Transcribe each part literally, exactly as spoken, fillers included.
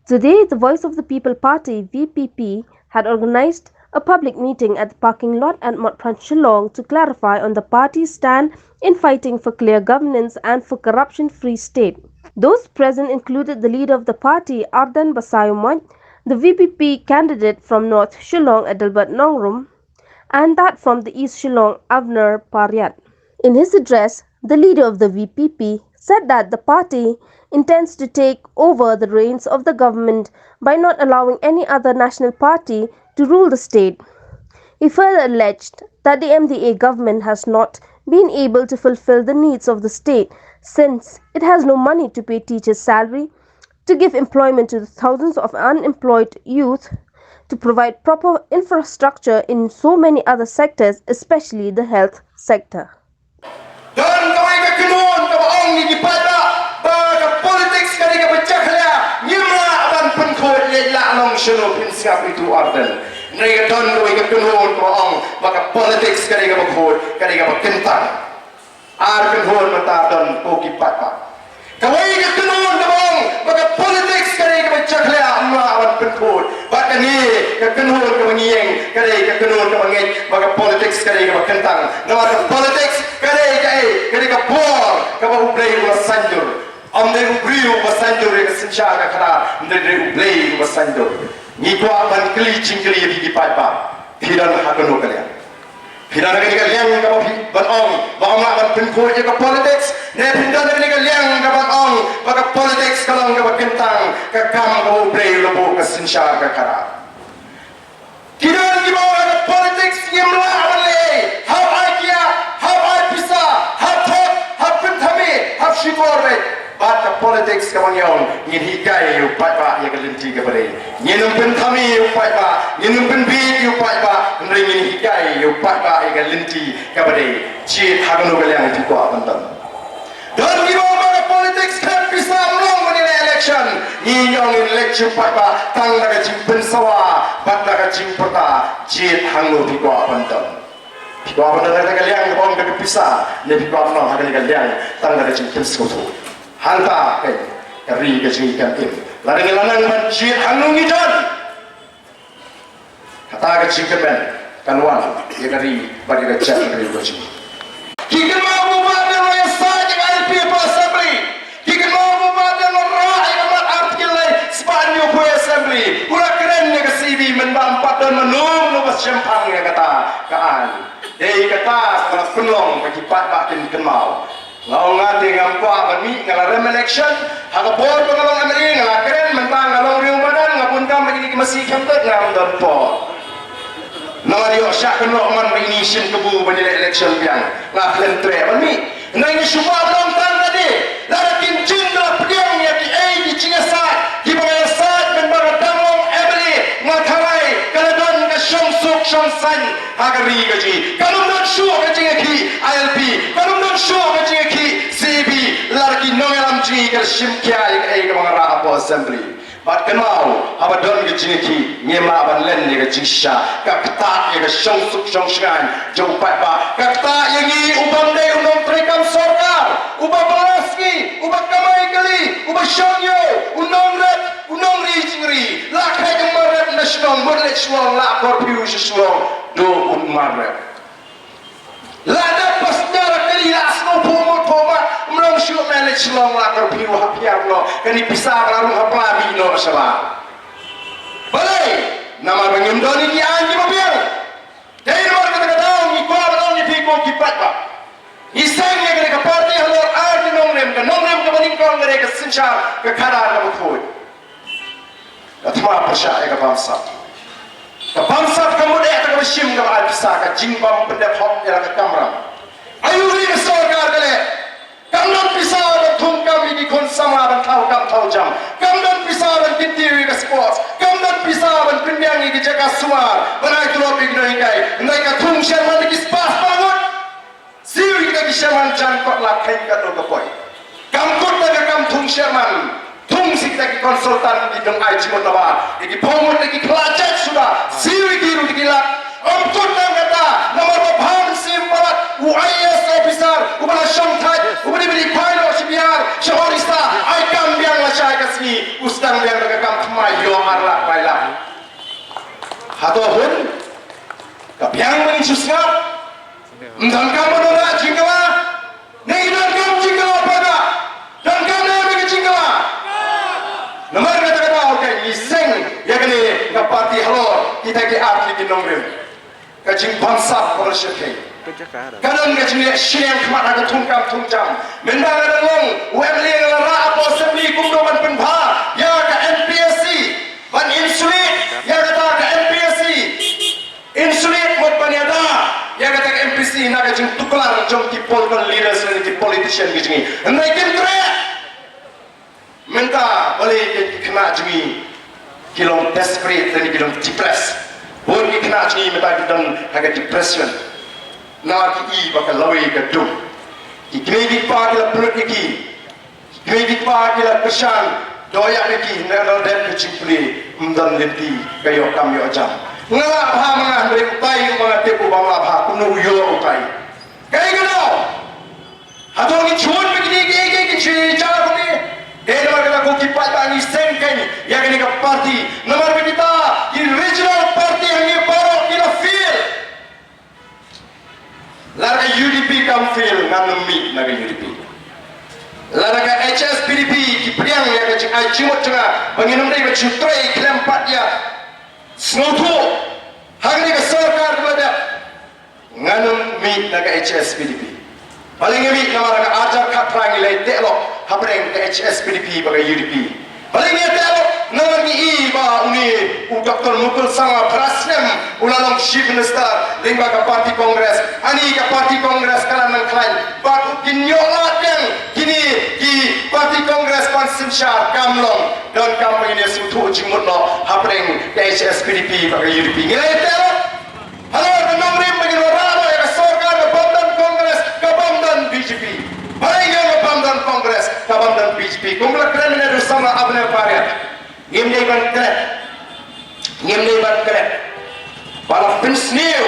Today, the Voice of the People Party, V P P, had organized a public meeting at the parking lot at Motphran, Shillong to clarify on the party's stand in fighting for clear governance and for corruption-free state. Those present included the leader of the party, Ardent Basaiawmoit, the V P P candidate from North Shillong, Adelbert Nongrum, and that from the East Shillong, Avner Pariat. In his address, the leader of the V P P said that the party intends to take over the reins of the government by not allowing any other national party to rule the state. He further alleged that the M D A government has not been able to fulfill the needs of the state since it has no money to pay teachers' salary, to give employment to the thousands of unemployed youth, to provide proper infrastructure in so many other sectors, especially the health sector. Don kawei ka kynhun kaba ong ïa ki paidbah ba ka politics ka dei kaba jakhlia, ngim lah ban pynkhuid, ïa lah long shano phin sngap ïa u Ardent. Hynrei ka don kawei ka kynhun kaba ong ba ka politics ka dei kaba khuid, ka dei kaba kyntang. Ar kynhun mynta don ko ki paidbah. Kawei ka kynhun kaba ong ba ka politics ka dei kaba jakhlia, ym lah ban pynkhuid. Bad kane ka kynhun kaba ngi ïeng ka dei ka kynhun kaba ngeit ba ka politics ka dei kaba kyntang. Namar ka politics ka dei kaei? Ka dei ka bor kaba U Blei u la saiñdur. Ym dei u briew uba saiñdur ïa ka synshar ka khadar, ym dei, dei U Blei uba saiñdur. Ngi kwah ban kylli jingkylli ïa phi ki paidbah, phi don ha kano ka liang? Phi don ha kane ka liang kaba phi ban ong ba ym lah ban pynkhuid ïa ka politics, ne phi don ha kane ka liang kaba ong ba ka politics ka long kaba kyntang, ka kam kaba U Blei u la buh, ka synshar ka khadar? Ki don kiba ong ha ka politics ngim lah ban leh ei, hap ai kiad, hap ai pisa, hap thok, hap pynthame, hap shukor beit. Bad ka politics kaba ngi ong, ngin hikai ïa u paidbah ïa ka lynti kaba dei. Ngin ym pynthame ïa u paidbah, ngin ym pynbieit ïa u paidbah, hynrei ngin hikai ïa u paidbah ïa ka lynti kaba dei. Jied ha kano ka liang phi kwah ban don. Don kiba ong ba ka politics khlem pisa ym long ban ïaleh election. Ngi ong ngin leit sha u paidbah tang da ka jingpynsawa bad da ka jingpyrta. Jied hangno phi kwah ban don. Phi kwah ban don ha ka liang kaba ong da ka pisa, ne phi kwah ban don ha ka liang tang da ka jingpynsngewthuh? Hangta ka ri ka jingïakynduh. Lada ngi la nang ban jied hangno ngi don, kata ka jingkyrmen kan wan ïa ka ri bad ïa ka jaitbynriew ka jong ngi. Ki kynmaw ba u Bah Ardent u la ïasaid ïa ka I L P hapoh Assembly. Ki kynmaw ba u Bah Ardent u la rah ïa ka mat Article lai spah hynñiewphew Assembly. U la kren ïa ka C A B, mynba ym pat don mano mano ba shemphang ïa kata ka aiñ. Dei kata kaba la pynlong ba ki paidbah kin kynmaw. Nga ong nga te ngam kwah ban mih, nga la rem election. Ha ka por ba nga long M L A nga la kren, mynta nga long riewmadan, nga bun kam ba kine ki masi khyndiat, ngam don por. Namar ïoh shah kynnoh man ba ine i shim kabu ban ïaleh election biang. Nga khlem treh ban mih. Nga ine shu kwah ban ong tang lade, lada kin jin da la pdiang ïa kiei ki jingïasaid kiba nga ïasaid mynba nga dang long M L A, nga tharai ka la don ka shongsuk shongsaiñ ha ka ri ka jong ngi. Kan ym don shuh ka jingïakhih I L P, kan ym don shuh ka jingïakhih C A B lada ki nongïalam jong ngi ki la shim khia ïa kaei kaba nga rah hapoh Assembly. Bad kynmaw, haba don ka jingïakhih, ngim lah ban len ïa ka jingshisha. Ka ktah ïa ka shongsuk shongshngaiñ jong u paidbah. Ka ktah ïa ngi u bym dei u nongtreikam sorkar, uba bylla sngi, uba kamai kali, uba shong ïew, u nongret, u nongri jingri. La khreh u marret na shnong, mut leit Shillong, la curfew sha Shillong, duh u marret. La dep passenger kali, la sngewphuh mut phuh mat, ym long shuh, leit Shillong la curfew, hap hiar noh. Kane pisa ba la rung ha pla, mih noh shabar. Balei? Namar ba ngim don ïa ki aiñ kiba biang. Dei namar kata ka daw ngi kwah ban ong ïa phi ko ki paidbah. Ngi seng ïa kane ka party halor ar ki nongrim, ka nongrim kaba nyngkong ka dei ka synshar ka khadar kaba khuid. Ka thma pyrshah ïa ka bamsap. Ka bamsap ka mut eh kata kaba shim kaba ai pisa, ka jingbym pyndep hok ïa la ka kamram. Aïu ri ka sorkar ka leh? Kam don pisa ban thung kam ïa ki khun samla ban thaw kam thaw jam. Kam don pisa ban kyntiew ïa ka sports. Kam don pisa ban pynbiang ïa ki jaka suwar ban ai tulop ïa ki nonghikai. Hynrei ka thung shen man ïa ki spa spa ngut. Siew ïa kita ki shaman jan kot la kheiñ katto ka poi. Kam kut da ka kam thung shaman. Thung sha kita ki consultant ki nong ai jingmut naba. Ïa ki phew ngut ïa ki khlajait suda. Siew ïa ki ruh da ki lak. Ym kut tang kata, namar ba Bhanu Singh Bharat, u I A S officer, uba la shong thait, uba dei ba dei pilot sha Bihar, sha Orissa, ai kam biang lashai ka sngi, u sdang biang da ka kam thymmai. Hato hun ka biang ba ngin shu sngap? Ym donkam ban wanrah jingkylla? Ne ngi donkam jingkylla paidbah? Donkam ne em ka jingkylla? Namar kata ka daw ka ngi seng ïa kane ka party halor kita ki ar tylli ki nongrim. Ka jingbamsap ka la shyrkhei. Ka don ka jingleh shiliang khmat ha ka thungkam thungjam. Mynba nga dang long u MLA nga la rah hapoh assembly kumno ban pynbha ïa ka MPSC, ban insulate ïa kata ka MPSC. Insulate mut ban ïada ïa kata ka MPSC na ka jingtuklar jong ki political leaders ne ki politician ki jong ngi. Hynrei kim treh. Mynta balei ki khynnah jong ngi ki long desperate ne ki long depressed? Bun ki khynnah jong ngi mynta ki don ha ka depression. Na ki i ba ka lawei ka dum. Ki kmie ki kpa ki la pynlut ïa ki. Ki kmie ki kpa ki la kyrshan doh ïa ki, hynrei la dep ka jingpule, ym don lynti ka ïoh kam ïoh jam. Nga lah bha ma nga, hynrei utai uba nga tip u bym lah bha, kumno u ïoh utai? Kaei kano? Hato ngi shu wan ba kine kiei kiei ki shu jia kumne? Dei namar kata ko ki paidbah ngi seng kein ïa kane ka party. Namar ba kita ki regional party hangne baroh ki la fail. Lada ka UDP kam fail, ngan ym mih na ka UDP. Lada ka HSPDP ki pdiang ïa ka jingai jingmut jong nga ba ngin ym dei ban shu trei khlem pat ïa sngewthuh ha kane ka sorkar ba la dep, ngan ym mih na ka HSPDP. Balei nga mih? Namar ha ka arhajar khatphra ngi la ïateh lok hapdeng ka HSPDP bad ka UDP. Balei ngi ïateh lok? Namar ngi i ba une u Doctor Mukul Sangma phra snem u la long Chief Minister lyngba ka party Congress. Ani ka party Congress ka la nang khlaiñ bad u, kin ïoh lad biang kine ki party Congress ban synshar? Kam long. Donkam ba ngin ïasngewthuh jingmut noh hapdeng ka HSPDP bad ka UDP. Ngi la ïateh lok halor ka nongrim ba ngin wanrah noh ïa ka sorkar ka bym don Congress, ka bym don BJP. Balei ngi ong ka bym don Congress, ka bym don BJP? Kum la kren mynne u samla Abner Pariat. Ngim dei ban klet. Ngim dei ban klet ba la pynsniew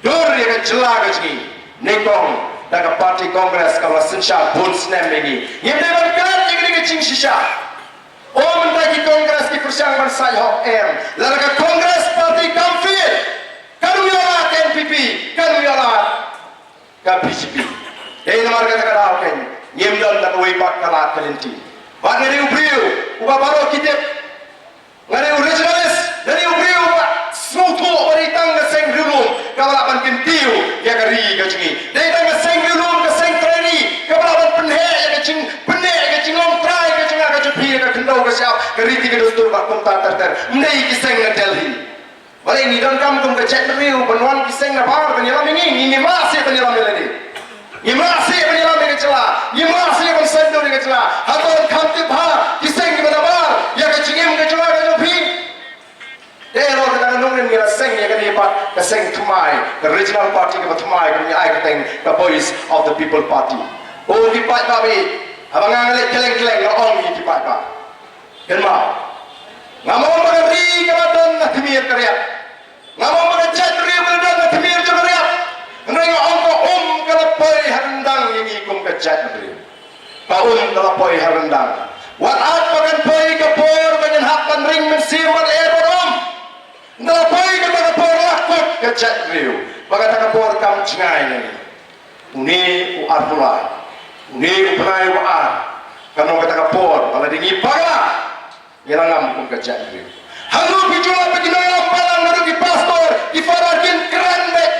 dur ïa ka jylla ka jong ngi nyngkong da ka party Congress kaba la synshar bun snem ïa ngi. Ngim dei ban klet ïa kane ka jingshisha. O mynta ki Congress ki pyrshang ban said hok, em. Lada ka Congress party kam fail, kan ym ïoh lad ka NPP, kan ym ïoh lad ka BJP. Dei namar kata ka daw kein ngim don da kawei pat ka lad ka lynti. Bad nga dei u briew uba baroh ki tip. Nga dei u regionalist, nga dei u briew uba sngewthuh ba dei tang ka seng riewlum kaba lah ban kyntiew ïa ka ri ka jong ngi. Dei tang ka seng riewlum, ka seng trai ri kaba lah ban pynheh ïa ka jingpynheh ïa ka jinglong trai ka jong nga ka jong phi, ïa ka khyndew ka shyiap, ka riti ka dustur bad kumta ter ter. Ym dei ki seng na Delhi. Balei ngi donkam kum ka jaitbynriew ban wan ki seng nabar ban ïalam ïa ngi? Ngi, ngim lah shuh ban ïalam ïa lade. Ngim lah shuh ban ïalam ïa ka jylla. Ngim lah shuh ban sngewthuh ïa ka jylla. Hato ngin kham tip bha ki seng kiba nabar ïa ka jingim ka jylla ka jong phi? Te halor kata ka nongrim ngi la seng ïa kane pat ka seng thymmai, ka regional party kaba thymmai kaba ngi ai kyrteng ka Voice of the People Party. O ki paidbah, haba nga leit kylleng kylleng nga ong ïa ki paidbah. Kynmaw, ngam ong ba ka ri ka la don na tmier ka riat. Ngam ong ba ka jaitbynriew ka la don na tmier jong ka riat. Hynrei nga ong ka um ka la poi ha ryndang ïa ngi kum ka jaitbynriew. Ka um ka la poi ha ryndang. Wat ait ba kan poi ka por ba ngin hap ban ring mynsiem bad lyer bad um. Ynda la poi kata ka por la kut ka jaitbynriew ba kata ka por kam jngai na ngi. Une u arphew lai, une u bnai uba ar, kan long kata ka por ba lada ngi bakla, ngi la ngam kum ka jaitbynriew. Haduh phi ju lap ba ki nongïalam balang, haduh ki pastor, ki father kin kren beit.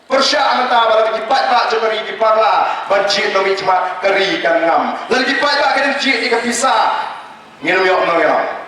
Pyrshah mynta ba lada ki paidbah jong ka ri ki bakla ban jied nongmihkhmat, ka ri kan ngam. Lada ki paidbah ki dang jied ïa ka pisa, ngin ym ïoh nongïalam.